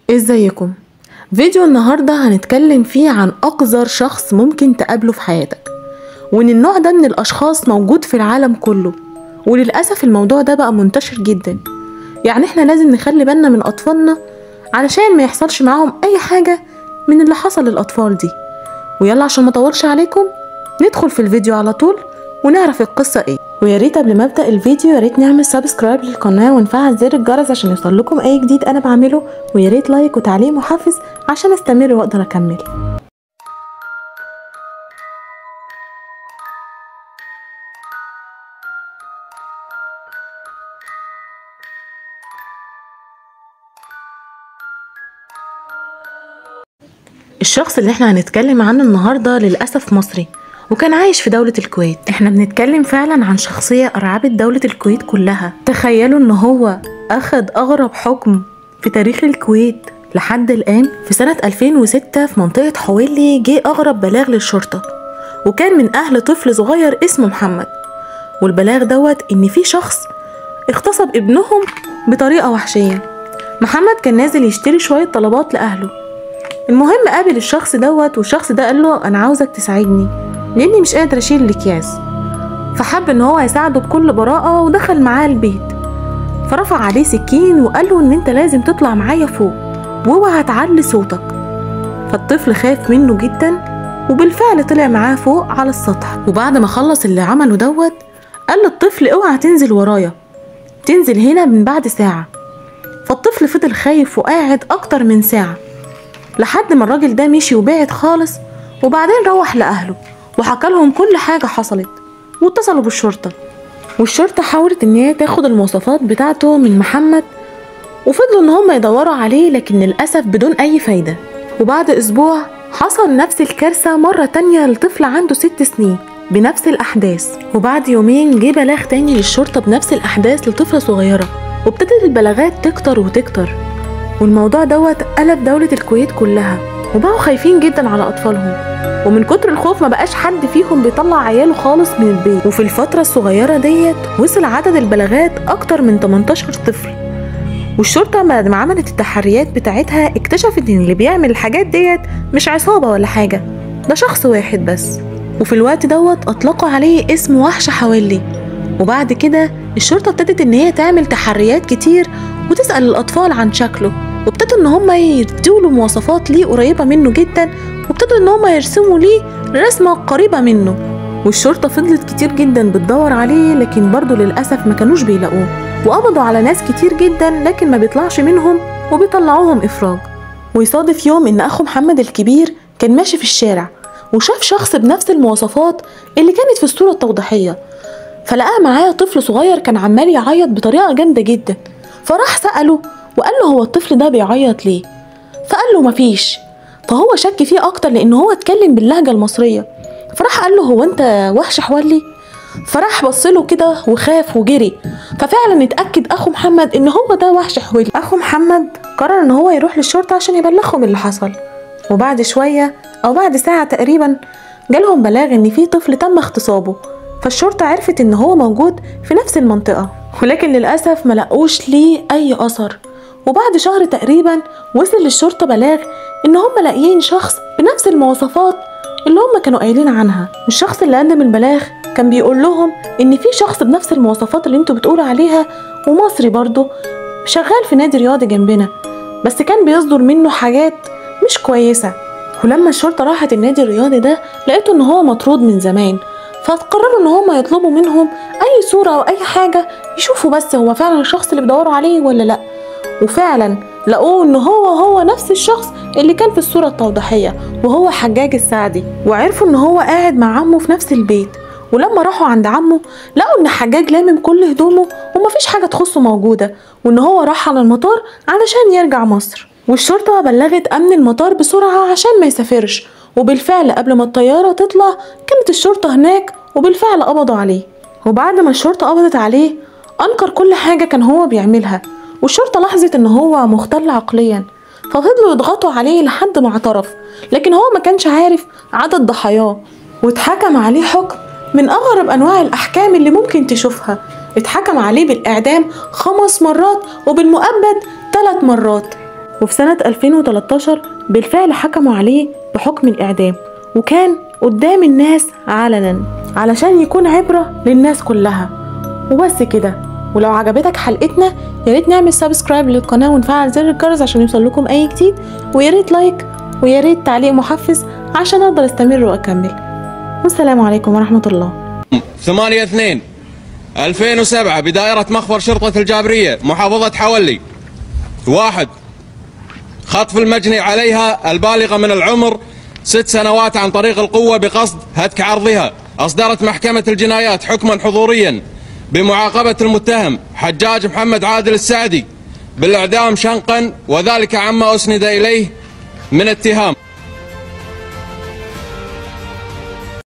ازيكم؟ فيديو النهاردة هنتكلم فيه عن أقذر شخص ممكن تقابله في حياتك، وإن النوع ده من الأشخاص موجود في العالم كله، وللأسف الموضوع ده بقى منتشر جدا. يعني احنا لازم نخلي بالنا من أطفالنا علشان ما يحصلش معاهم أي حاجة من اللي حصل للأطفال دي. ويلا عشان ما اطولش عليكم ندخل في الفيديو على طول ونعرف القصة ايه. ويا ريت قبل ما ابدا الفيديو يا ريت نعمل سبسكرايب للقناه ونفعل زر الجرس عشان يوصل لكم اي جديد انا بعمله، ويا ريت لايك وتعليق محفز عشان استمر واقدر اكمل. الشخص اللي احنا هنتكلم عنه النهارده للاسف مصري، وكان عايش في دولة الكويت. احنا بنتكلم فعلا عن شخصية أرعبت دولة الكويت كلها. تخيلوا ان هو أخد أغرب حكم في تاريخ الكويت لحد الآن. في سنة 2006 في منطقة حويلي جه أغرب بلاغ للشرطة، وكان من أهل طفل صغير اسمه محمد. والبلاغ دوت ان في شخص اغتصب ابنهم بطريقة وحشية. محمد كان نازل يشتري شوية طلبات لأهله. المهم قابل الشخص دوت، والشخص ده قال له أنا عاوزك تساعدني لاني مش قادر اشيل الاكياس. فحب ان هو يساعده بكل براءة ودخل معاه البيت، فرفع عليه سكين وقال له ان انت لازم تطلع معايا فوق واوعى تعلي صوتك. فالطفل خاف منه جدا وبالفعل طلع معاه فوق على السطح. وبعد ما خلص اللي عمله دوت قال للطفل اوعى تنزل ورايا، تنزل هنا من بعد ساعة. فالطفل فضل خايف وقاعد اكتر من ساعة لحد ما الراجل ده مشي وبعد خالص، وبعدين روح لأهله وحكى لهم كل حاجة حصلت، واتصلوا بالشرطة. والشرطة حاولت ان هي تاخد المواصفات بتاعته من محمد، وفضلوا ان هم يدوروا عليه لكن للأسف بدون اي فايدة. وبعد اسبوع حصل نفس الكارثة مرة تانية لطفل عنده 6 سنين بنفس الأحداث. وبعد يومين جه بلاغ تاني للشرطة بنفس الأحداث لطفلة صغيرة، وابتدت البلاغات تكتر وتكتر. والموضوع دوت قلب دولة الكويت كلها، وبقوا خايفين جدا على أطفالهم، ومن كتر الخوف ما بقاش حد فيهم بيطلع عياله خالص من البيت. وفي الفترة الصغيرة ديت وصل عدد البلاغات أكتر من 18 طفل. والشرطة بعد ما عملت التحريات بتاعتها اكتشفت ان اللي بيعمل الحاجات ديت مش عصابة ولا حاجة، ده شخص واحد بس. وفي الوقت دوت أطلقوا عليه اسم وحش حويلي. وبعد كده الشرطة ابتدت ان هي تعمل تحريات كتير وتسأل الأطفال عن شكله، وابتدوا ان هم يدوا له مواصفات ليه قريبة منه جدا، وابتدوا ان هم يرسموا ليه رسمة قريبة منه. والشرطة فضلت كتير جدا بتدور عليه لكن برضو للأسف ما كانوش بيلاقوه، وقبضوا على ناس كتير جدا لكن ما بيطلعش منهم وبيطلعوهم إفراج. ويصادف يوم ان أخو محمد الكبير كان ماشي في الشارع وشاف شخص بنفس المواصفات اللي كانت في الصورة التوضيحية، فلقاه معاه طفل صغير كان عمال يعيط بطريقة جامدة جدا. فراح سأله وقال له هو الطفل ده بيعيط ليه؟ فقال له مفيش. فهو شك فيه اكتر لان هو اتكلم باللهجة المصرية، فراح قال له هو انت وحش حوالي؟ فراح بصله كده وخاف وجري. ففعلا اتأكد اخو محمد ان هو ده وحش حوالي. اخو محمد قرر ان هو يروح للشرطة عشان يبلغهم اللي حصل. وبعد شوية او بعد ساعة تقريبا جالهم بلاغ ان في طفل تم اغتصابه. فالشرطة عرفت ان هو موجود في نفس المنطقة، ولكن للأسف ما لقوش ليه اي اثر. وبعد شهر تقريبا وصل للشرطة بلاغ ان هم لاقيين شخص بنفس المواصفات اللي هم كانوا قايلين عنها. الشخص اللي قدم البلاغ كان بيقول لهم ان في شخص بنفس المواصفات اللي انتوا بتقولوا عليها ومصري برضو شغال في نادي رياضي جنبنا، بس كان بيصدر منه حاجات مش كويسة. ولما الشرطة راحت النادي الرياضي ده لقيته ان هو مطرود من زمان، فقرروا ان هم يطلبوا منهم اي صورة او اي حاجة يشوفوا بس هو فعلا الشخص اللي بيدوروا عليه ولا لا. وفعلا لقوه ان هو نفس الشخص اللي كان في الصورة التوضيحية، وهو حجاج السعدي. وعرفوا ان هو قاعد مع عمه في نفس البيت. ولما راحوا عند عمه لقوا ان حجاج لامم كل هدومه ومفيش حاجة تخصه موجودة، وان هو راح على المطار علشان يرجع مصر. والشرطة بلغت امن المطار بسرعة عشان ما يسافرش، وبالفعل قبل ما الطيارة تطلع كانت الشرطة هناك وبالفعل قبضوا عليه. وبعد ما الشرطة قبضت عليه انكر كل حاجة كان هو بيعملها، والشرطة لاحظت ان هو مختل عقليا، ففضلوا يضغطوا عليه لحد ما اعترف، لكن هو ما كانش عارف عدد ضحاياه. واتحكم عليه حكم من اغرب انواع الاحكام اللي ممكن تشوفها. اتحكم عليه بالاعدام 5 مرات وبالمؤبد 3 مرات. وفي سنة 2013 بالفعل حكموا عليه بحكم الإعدام، وكان قدام الناس علنا علشان يكون عبرة للناس كلها. وبس كده. ولو عجبتك حلقتنا ياريت نعمل سبسكرايب للقناة ونفعل زر الجرس عشان يوصل لكم أي جديد، وياريت لايك وياريت تعليق محفز عشان أقدر أستمر وأكمل. والسلام عليكم ورحمة الله. 8/2/2007 بدائرة مخبر شرطة الجابرية محافظة حولي. 1. خطف المجني عليها البالغة من العمر 6 سنوات عن طريق القوة بقصد هتك عرضها. أصدرت محكمة الجنايات حكما حضوريا بمعاقبة المتهم حجاج محمد عادل السعدي بالإعدام شنقا، وذلك عما أسند إليه من اتهام.